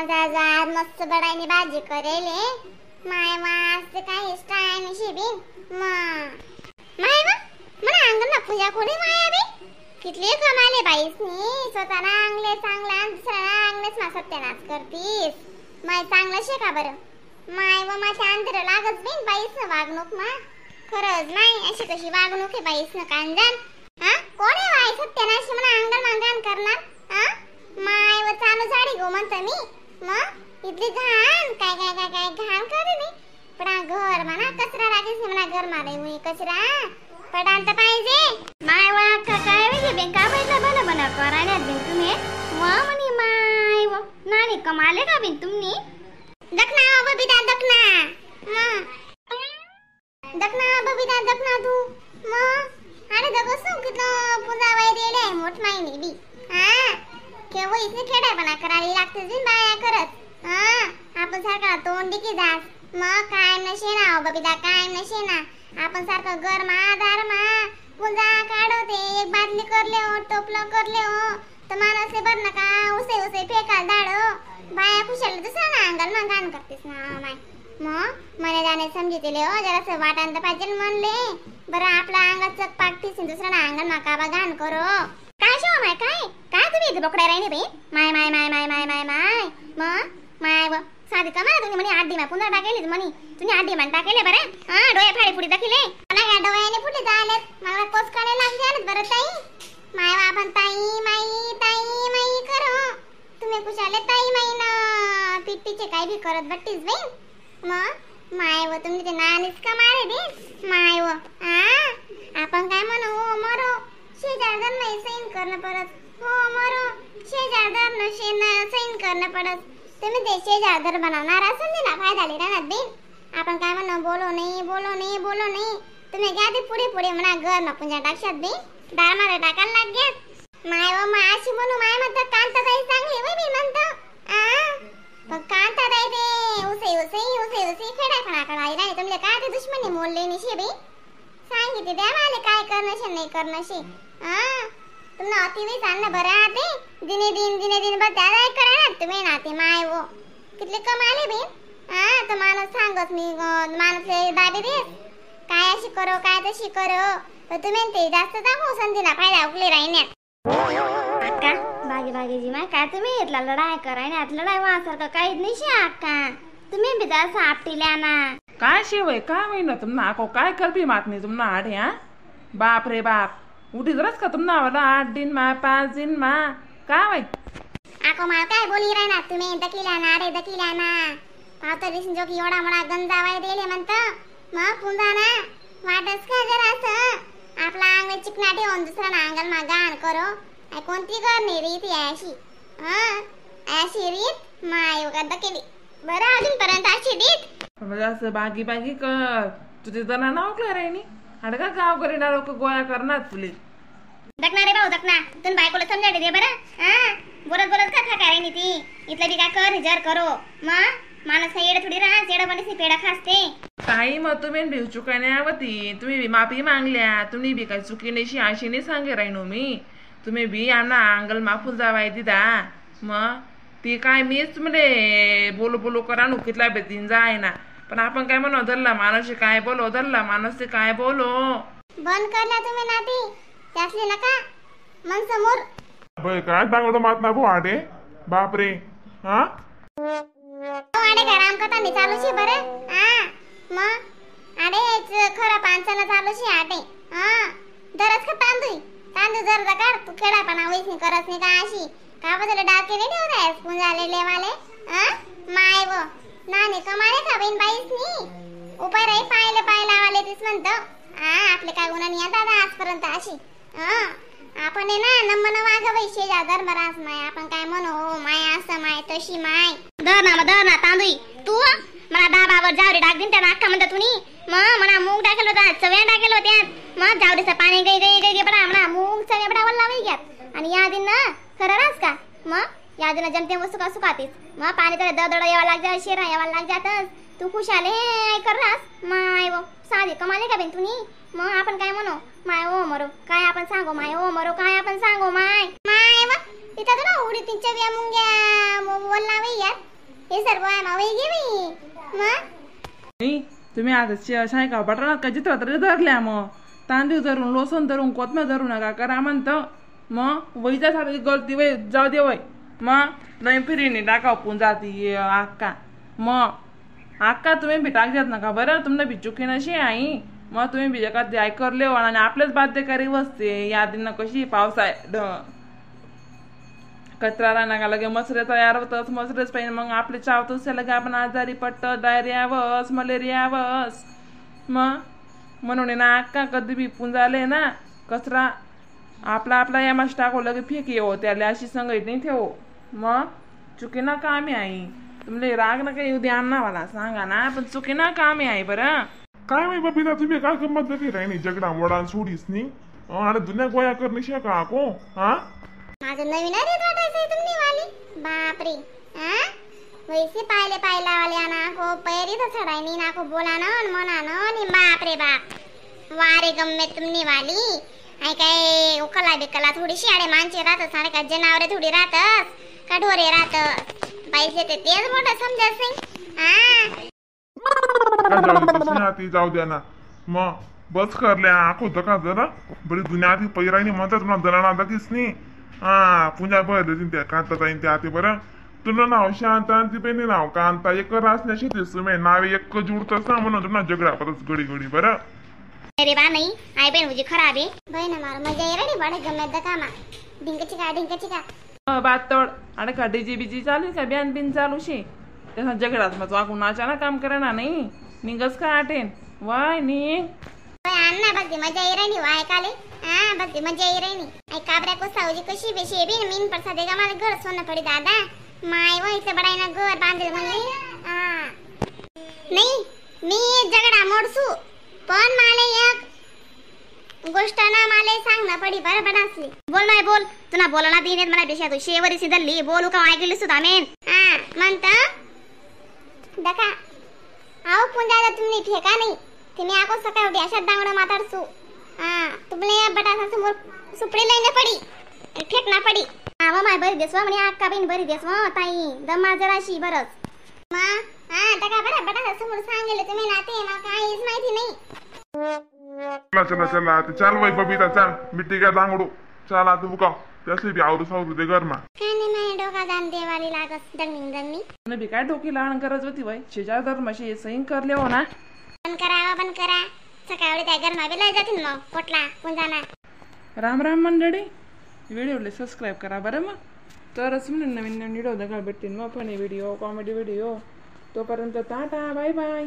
माझा आज मस्त बडाईने भाजी करेल. माय वास काही टाइम शिबीन माय वा मला अंगण पूजा कोणी माया बी कितली कमाले बाईसनी स्वतःला अंगले चांगला दुसऱ्याला अंगलेच मा सत्यानाश करतीस. माय चांगलं शे का बरं माय व माझ्या अंतर लागच बिन बाईस वागणूक मा खरंच नाही अशी कशी वागणूक आहे बाईस न कांजान. हा कोण आहे बाई सत्यानाश मला अंगण मांगान करणार. हा माय व चालू झाडी गो म्हणतो मी. मग इथली घाण काय काय काय काय घाण करे मी पण घर म्हणा कचरा लागेल म्हणा घर मारे मी कचरा पडाल तर पाहिजे. माय वा का काय वेगे बेन का बैठला बना बना कराण्यात बिन तुम्ही वा म्हणी माय व नानी कमाले का बिन तुम्ही. दखना बबिता दखना मग दखना बबिता दखना तू मग अरे दगसू कितलं पूजा वाई दिले मोठ माईनी बी. हा केव्हा इथे खेळायपणा करावी लागते जी बाया करत. हा आपण सारखा तोंड की जास मग काय नशे ना हो बबिता काय नशे ना आपण सारखं गरमा दारमा पुंजा काढवते एक बादली करले हो टोपलं करले हो तर माणूस बर नका उसे उसे फेकाल दाडो बाया खुशाल दुसरा ना अंगाल मग घाण करतेस ना माय. मग मने जाणे समजितले हो जरासं वाटाण तर पाहिजे म्हणले बरं आपला अंगात चक पाकतीस दुसरा ना अंगाल मग काबा घाण करो. काय शिवा माय काय काय तुम्ही इथे बोकड्या राहिली बाई माय माय माय माय माय माय माय मग माय व साधी कमा तुम्ही म्हणे आठ मा पुन्हा टाकेली म्हणे तुम्ही आठ मान टाकेले बरं. हा डोळे फाडे फुटी दाखिले मला काय डोळ्याने फुटे झालेत मला कोसकाने लागले बरं ताई माय आपण ताई माई ताई माई करो तुम्ही कुशाले ताई माई ना पिट्टीचे काय बी करत बट्टीस बाई. मग माय व तुम्ही ते नानीच का मारे दे माय व. हा आपण काय म्हणू हो मरो शेजारदार नाही सैन करणं पडत हो मरो शेजारदार न सैन करणं पडत. तुम्ही ते शेजारदार बनवणार असेल ना फायदा राहणार बिन आपण काय म्हणू बोलो नाही बोलो नाही बोलो नाही तुम्ही घ्या ते पुढे पुढे म्हणा घर ना पुंजा टाकशात बी दार मारा टाकायला लाग घ्या. माय व मा अशी म्हणू माय म्हणतं कांताताई चांगली वय मी म्हणतो. आ पण कांताताई ते उसे उसे उसे उसे खेळायपणा कळाई नाही तुमले काय ते दुश्मनी मोडले निशे बी सांगितले द्या मला काय करणं नाही करणं शे. हा तुम्हाला अतिवी चालणं बरं आते दिने दिन दिने दिन बरं त्या करा तुम्ही ना ते माय वो कितले कमाले बी. हा तर माणूस सांगत मी माणूस दाबी देस काय अशी करो काय तशी करो तर तुम्ही ते जास्त दाखवू संधीला फायदा उकले राहिण्यात. अक्का बागे बागेजी माय काय तुम्ही इथला लढाई करायण्यात लढाई वासारखं काहीच नाही शे अक्का तुम्ही बी जास्त आपटील्या ना. काय शेवय काय होईना तुमना आको काय करबी मात नाही तुमना आडे. हा बाप रे बाप उठी जरास का तुमना वाला 8 दिन मा 5 दिन मा काय बाई आको माल काय बोली राहणार तुम्ही दकिल्या ना अरे दकिल्या ना पावता दिसून जो की एवढा मोठा गंजावाय दिले म्हणतं मग पुंजा ना वाटस का जरासं आपला अंग चिकना ठेवून दुसरा ना अंगल मा गाण करो कोणती कर नाही रीत अशी. हा अशी रीत माय दकेली बरं अजूनपर्यंत अशी रीत जास्त बागी बागी कर तुझे जना नाव काय राहिनी आणि का गाव करीना लोक गोळा करणार तुले. दखना रे भाऊ दखना तुम्ही बायकोला समजायला दे बरं. हा बोलत बोलत का काय राहिनी ती इथलं बी काय कर जर करो मग माणूस काय येडं थोडी राहा येडं बनीस पेडा खासते काही मग तुम्ही बी चुका नाही आवती तुम्ही बी माफी मागल्या तुम्ही बी काही चुकी नाही अशी नाही सांगे राहिनो मी तुम्ही बी आमना अंगल माफून जावाय दिदा मग ती काय मीच म्हणजे बोलू बोलू करा नु कितला बेतीन जाय ना पण आपण काय म्हणू धरला माणूस काय बोलो धरला माणूस काय बोलो बंद करला तुम्ही ना ती त्यासले नका मन समोर बय काय दांगडो मात ना भो आडे बाप रे. हा आडे काय रामकथा नाही चालू शे बरं. हा मग आडे खरं पांचाला चालू शे आडे. हा दरच का तांदूळ तांदूळ जर काढ तू खेळा पण होईस नाही करत नाही का अशी का बदल डाके नाही ठेवताय पुंजाले लेवाले. हा माय व नाने कमाले का बहीण बाईस नी उपाय राही पाहिले पाय लावाले तीच म्हणतो. हा आपले काय गुन्हा नाही दादा आजपर्यंत अशी. हा आपण आहे ना नम्मन वाग बाई शेजार मरास माय आपण काय म्हणू हो माय असं माय तशी माय दर ना दर ना तांदूळ तू मला दाबावर जावरी टाक दिन त्या अक्का म्हणता तुम्ही मग म्हणा मूग टाकेल होता चव्या टाकेल होत्या मग जावरीचं पाणी गई गई गई बडा म्हणा मूग चव्या बडा वल्ला वही घ्यात आणि या दिन ना खरं रास का मग या दिन जमते वस्तू का सुकातीस मग पाणी तर ददड यावा लाग जा शिरा यावा लाग जातच तू खुशाले कर रास माय वो साधी कमाले का बेन तुम्ही मग आपण काय म्हणू my oh मरो काय आपण सांगू my oh मरो काय आपण सांगू my my व तिथं ना उडी तीन चव्या मुंग्या वल्ला वही यात. हे सर्व आहे मावई गे बाई. मग नाही तुम्ही आता शायका बटाणा का चित्र तरी धरल्या मग तांदूळ धरून लसूण धरून कोथमीर धरू नका करा म्हणतं. मग वहीच्या सारखी गलती वय जाऊ दे वय. मग नवीन फिरीने टाकाव पुन जाती आक्का. मग आक्का तुम्ही बी टाक जात नका बरं, तुमनं बी चुकी नशी आई. मग तुम्ही बी एखादी आई करले हो आणि आपलेच बाध्यकारी वसते यादीनं कशी पावसाय कचरा नका लगे मसरे तयार होतच मसरेच पाहिजे. मग आपले चावतच लगे आपण आजारी पडतं, डायरिया वस मलेरिया वस. मग म्हणून ना अक्का कधी बी पुंजाले ना कचरा आपला आपला या मास टाकू लगे फेक येऊ त्याला अशी संगत नाही ठेवू. मग चुकी ना काम आहे आई, तुमले राग नका येऊ द्या ना मला सांगा ना, पण चुकी ना काम आहे बरं. काय माहिती बबिता तुम्ही काय गंमत लगे राहिनी झगडा वडा सोडीस नी आणि दुनिया गोया करणे का को हा. माझं नवीन रेत वाटायचं तुम्ही वाली बापरे. हा वैसे पाहिले पाहिला वाले ना को पैरी तर चढायनी ना को बोला ना मना ना नि बापरे बाप वारे गम्मे तुम्ही वाली. आई काय उकला बिकला थोडीशी आडे माणसे राहतस आणि का जनावरे थोडी राहतस का ढोरे राहतस पैसे ते तेच मोठं समजत नाही. हा जाऊ द्या जाऊ द्या ना मग बस करल्या आखो दका जरा बरी दुनिया आधी पैराणी म्हणतात ना दलाना दकीस नी. हा पुंजा भरले त्या कांता ताईन त्या आते बरं. तुला नाव शांता आणि ती बहिणी नाव कांता एक रासण्याशी तुम्ही नावे एक जुडतस ना म्हणून तुला झगडा परत घडी घडी बरं. अरे बा नाही आई बहीण तुझी खराब आहे बहीण मार मजा ये रे बडे गम्मे दकामा ढिंकची का ढिंकची का बातड आणि का डीजे बीजी चालू का बियान बिन चालू शे त्याचा झगडाच मग वाकून अचानक काम करणार नाही निघस का आटेन वाय नि अण्णा बघ मजा ये राहिली वाय काले. हा बघ मजा ये राहिली आई काबऱ्या को सावजी कशी बेशी बी मीन प्रसाद का मला घर सोनं पडी दादा माय व इथं बडायना घर बांधेल म्हणली. हा नाही मी झगडा मोडसू पण माले एक गोष्ट ना माले सांग ना पडी बरं बडासली. बोल नाही बोल तुला बोलायला दिन मला बेशा तू शेवरी सिधल्ली बोलू का ऐकली सुद्धा मेन. हा म्हणता दका आओ पुंजाला तुम्ही फेका नाही तुम्ही आको सकाळ उठी अशा दांगडं माताडसू. हा तुमले या बटासा समोर सुपडी लई पडी फेक ना पडी. हा माय बरी देसवा म्हणे अक्का बहीण बरी देसवा ताई दमा जराशी बरंच. मा हा दका बरं बटासा समोर सांगेल तुम्ही ना ते मला काहीच माहिती नाही. चला चला चला आता चाल वय बबिता चाल मिट्टी का दांगडू चाल आता उका त्यासली बी आवरू सावरू दे घरमा. काय नाही माझ्या डोका दान देवाली लागस दंगनी दंगनी बी काय डोकी लहान गरज होती वय शेजार धर्माशी सही करले हो ना. पण करा पण करा सकाळी त्या गरमा बी लय जातील मग कोटला पुंजाना. राम राम मंडळी, व्हिडिओला सबस्क्राईब करा बरं मग तरच म्हणून नवीन नवीन व्हिडिओ बघायला भेटतील मग funny video comedy video. तोपर्यंत tata bye bye.